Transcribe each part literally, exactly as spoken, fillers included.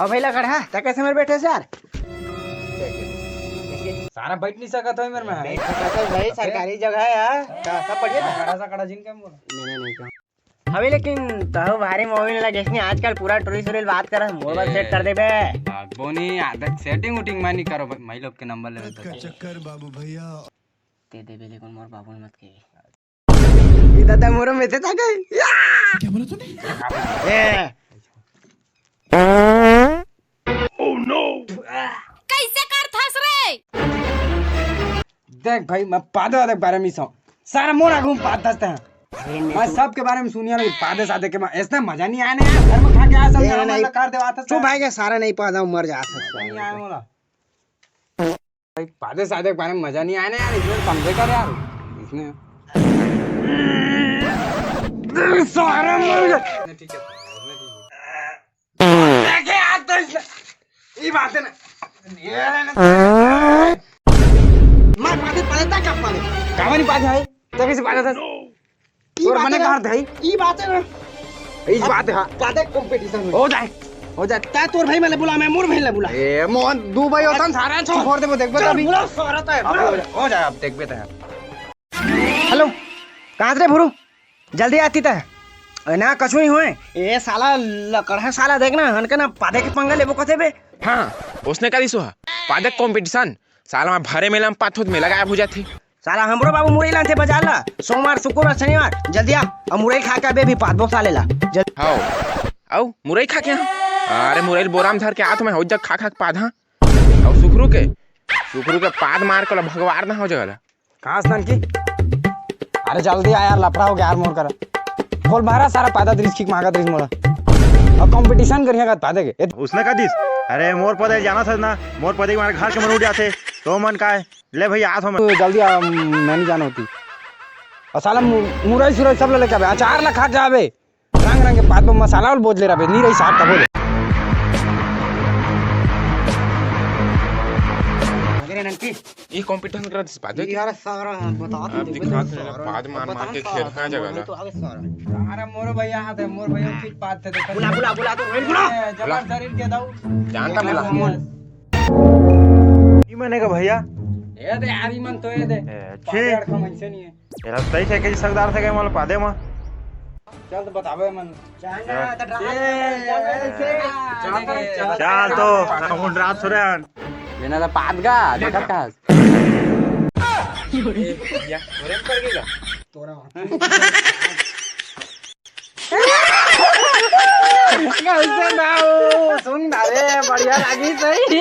अब भैया खड़ा, त कैसे मेरे बैठे से यार? सारा बैठ नहीं सकत हो मेरे में। बैठ सकत हो भाई, सरकारी जगह है यार। का, सब बढ़िया था? खड़ा सा खड़ा जिन के बोला। नहीं, नहीं, नहीं, कहा। अबे लेकिन तहु भारी मोबिल लगे इसने आजकल पूरा टूरी सूरी बात कर मोबाइल सेट कर देबे। बागबोनी आदत सेटिंग उटिंग मानी करो भाई, माई लोग के नंबर ले का चक्कर बाबू भैया। ते देबे लेकिन मोर बाबू मत के। ये दादा मोरो में थे था गए। क्या बोला तूने? ए। कैसे कर थस रे? देख भाई, मैं पादे वादे के बारे में सौ सारा मोरा घूम पाद दसते हैं। मैं सबके बारे में सुनिया, लेकिन पादे सादे के मैं इतना मजा नहीं आने यार। घर में खा के आया सब ए, मेरा नहीं। मन कर देवा था चुप भाई के सारा नहीं पादा मर जाता। नहीं आया मोला। भाई, पादे सादे के बारे में मजा नहीं आया ना यार, इसमें समझे कर यार। इसने सारे मर गए। ठीक है, ठीक है। देखे यार, तो इसने, ये बात है ना। ये ना। मैं पादे, पादे तक क्या पादे? कावा नहीं पादे है? तो कैसे पादे था? ई तोर बात मने है ना? कहाँ थे? ई बात है ना? ई बात है, हाँ। पादे कंपटीशन हो। हो जाए, हो जाए। तै तोर भाई मले बुला, मैं मोर भाई ले बुला। ए, मोहन, दू भाई होतन, सारा छोड़ देबो, देखबे चल, तभी। बुला, सारा तै, अब बुला। हो जाए, हो जाए, अब देखबे तै। हेलो, कहाँ रे भुरू? जल्दी आती तै। ए, ना, कछु नहीं होए। ए, साला लकड़हा साला, देख ना, हनके ना पादे के पंगा लेबो कथे बे। हाँ, उसने का दिसो हा? पादे कंपटीशन, साला मैं भरे मेला में पाथोत मेला गायब हो जाथे। साला हमरो बाबू मुरई लानथे बाजार ला, सोमवार, शुक्रवार, शनिवार। जल्दी आ, अब मुरई खा के अबे भी पादबो साले ला। जल्दी। हाओ, आऊ मुरई खा के हाँ? अरे मुरई बोरा में धर के आ तो मैं हो जग खा खा के पाद हाँ। आऊ सुखरू के, सुखरू के पाद मार के ला भगवार ना हो जगह ला। कहाँ से ननकी? अरे जल्दी आ यार, लफड़ा हो गया यार मोर करा। बोल मारा सारा पादा दृष्टि मांगा दृष्टि मोला। अब कंपटीशन करिया का पादे के। उसने का दिस? अरे मोर पदे जाना था ना, मोर पदे के मारे घर के मन उड़ जाथे। तो मन का है? ले भैया, आ तो मैं। तू जल्दी आ, मैं नहीं जाना होती। और साला मु-, मुरई सुरई सब ले लेके आबे, अचार ला खा के आबे। रंग रंग के पात में मसाला और बोझ ले रहा बे, नहीं रही साग का बोले। अरे ननकी, ये कंपटीशन करा दिस पादे के? यार सारा बता आप दिखा दे, पाद मार मार के खेल कहाँ जगह ला? तो आगे सारा। अरे मोर भैया हाथ है, मोर भैया ठीक बात है, देखो। बुला, बुला, बुला तो, बुला। ए, जबर शरीर के दाऊ। जानता बुला। ई मने का भैया? ए दे यार, ई मन तो ए दे। ए, पादे छी। अड़का मनसे नहीं है। एला सही से के सरदार से के मोला पादे मा। चल तो बतावे मन। चल। चल तो, हम रात सुरन। लेना था पाद का, देखा कहाँ से? ए, या, तोरे में पड़ गई का? तोरा। कैसे ना हो? सुन ना रे, बढ़िया लगी सही।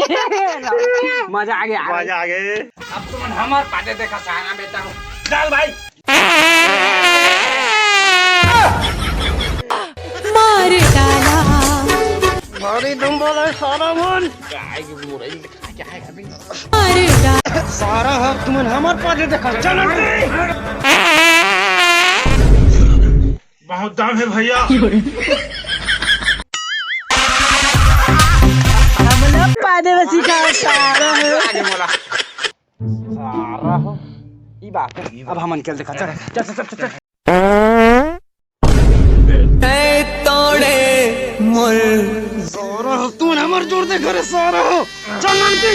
मजा आ गया। मजा आ गए। अब तुम हमार पादे देखा सारा बेटा हो। चल भाई। मार डाला। भारी तुम बोले सारा मन। गाय की बुराई। सारा हक तुमन हमर पाछे देखा, चल रे। बहुत दम है भैया। हम लोग पादे में सिखा सारा है। सारा हो। ई बात है। अब हमन खेल देखा, चल, चल, चल, चल, चल। तै तोड़े मोर। सारा हो, तू हमर जोर दे घरे सारा हो। चल ननकी।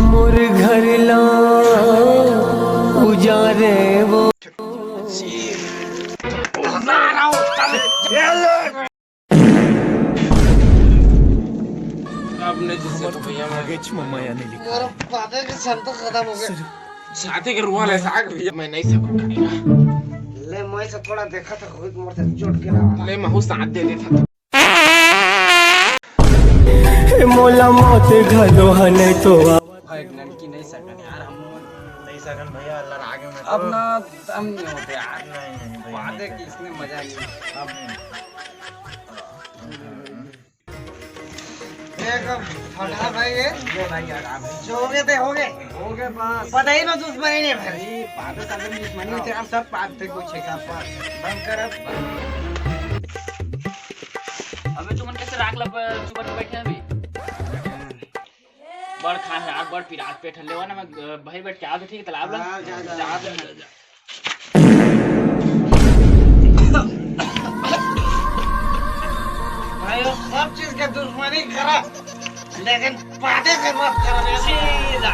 मोर घर ला उजारे वो। आपने जिससे तो भैया मैं आगे मम्मा या नहीं लिखा। मेरा पापा के संत खत्म हो गया। साथी के रुआ ले साग भैया, मैं नहीं सब करेगा। ले, मैं से थोड़ा देखा था, खुद मोर से चोट के ना। ले, महू साथ दे देता। मोला मौत घलो ह नहीं तो आ। भाई, एक लड़की नहीं सकन यार, हम नहीं सकन भैया, अल्लाह आगे में अब तो ना, हम नहीं होते यार। नहीं, नहीं, भैया, बात है नहीं कि इसमें मजा नहीं है। अब नहीं। एक फटा भाई ये। ये भाई यार, आप जो हो गए थे, हो गए। हो गए बस। पता ही ना दुश्मनी नहीं भाई। अरे, बात है, सब दुश्मनी थे, आप सब बात थे, कुछ है क्या? बंद कर अब। अबे चुमन कैसे राख लब, चुमन बैठे अभी। बड़ खा है यार, बड़ पिरात पेट हल्ले हुआ ना, मैं, अ, भाई बैठ के आ तो ठीक है, तालाब ला। हाँ, जा, जा, जा, जा। जा, जा, जा। के दुश्मनी करा, लेकिन पाटे से मत करा रे, सीधा।